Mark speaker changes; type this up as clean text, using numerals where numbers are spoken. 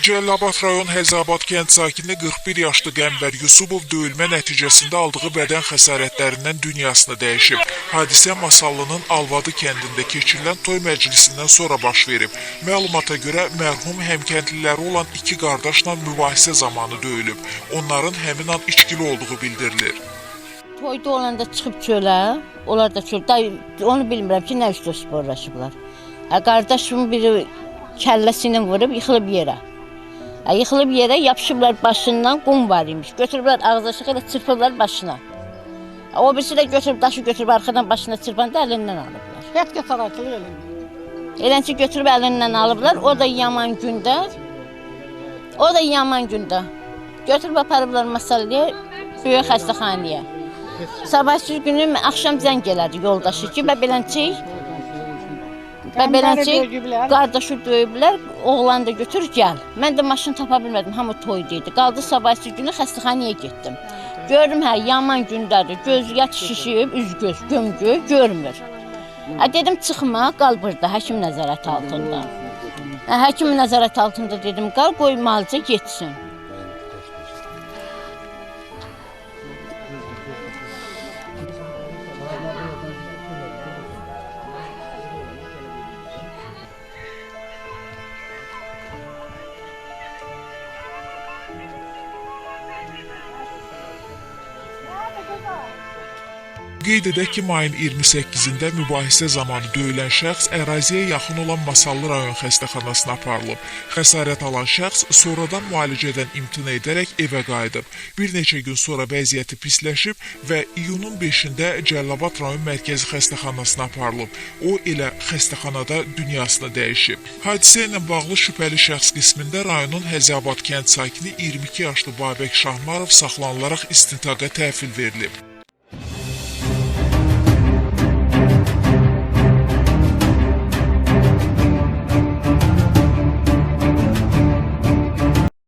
Speaker 1: Cəlilabad rayon Həziabad kənd sakini 41 yaşlı Qəmbər Yusubov döyülmə nəticəsində aldığı bədən xəsarətlərindən dünyasını dəyişib. Hadisə Masallının Alvadı kəndində keçirilən toy məclisindən sonra baş verib. Məlumata görə mərhum həmkəndliləri olan iki qardaşla mübahisə zamanı döyülüb. Onların həmin an içkili olduğu bildirilir.
Speaker 2: Toyda olanda çıxıb çölə, onlar da çöl, onu bilmirəm ki, nə üstə sporlaşıblar. Hə, qardaşımın biri kəlləsini vurub yıxılıb yerə. Hə, yıxılıb yerə yapışıblar başından, qum var imiş. Götürüblər ağzaşıq elə çırpırlar başına. Hə, o birisi də götürüb daşı götürüb arxadan başına çırpanda əlindən alıblar.
Speaker 3: Heç xəsarətli eləmir.
Speaker 2: Elənçi götürüb əlindən alıblar. O da yaman gündə. O da yaman gündə. Götürüb aparıblar Masallıya, böyük xəstəxanaya. Sabahsı günü axşam zəng elədi yoldaşı ki, və belənçi və belənçi qardaşı döyüblər, oğlanı da götür gəl. Mən də maşın tapa bilmədim, hamı toyda idi. Qaldı sabahsı günü xəstəxanaya getdim. Gördüm hə, yaman gündədir. Göz yaş şişib, üz göz gömgöy görmür. Hə, dedim çıxma, qal burada həkim nəzarəti altında. Hə, həkim nəzarəti altında dedim, qal, qoy müalicə getsin.
Speaker 1: Qeyd edək ki, mayın 28-də mübahisə zamanı döyülən şəxs əraziyə yaxın olan Masallı rayon xəstəxanasına aparılıb. Xəsarət alan şəxs sonradan müalicədən imtina edərək evə qayıdıb. Bir neçə gün sonra vəziyyəti pisləşib və iyunun 5-də Cəlilabad rayon mərkəzi xəstəxanasına aparılıb. O elə xəstəxanada dünyasını dəyişib. Hadisə ilə bağlı şübhəli şəxs qismində rayonun Həziabad kənd sakini 22 yaşlı Babək Şahmarov saxlanılaraq istintaqa təhvil verilib.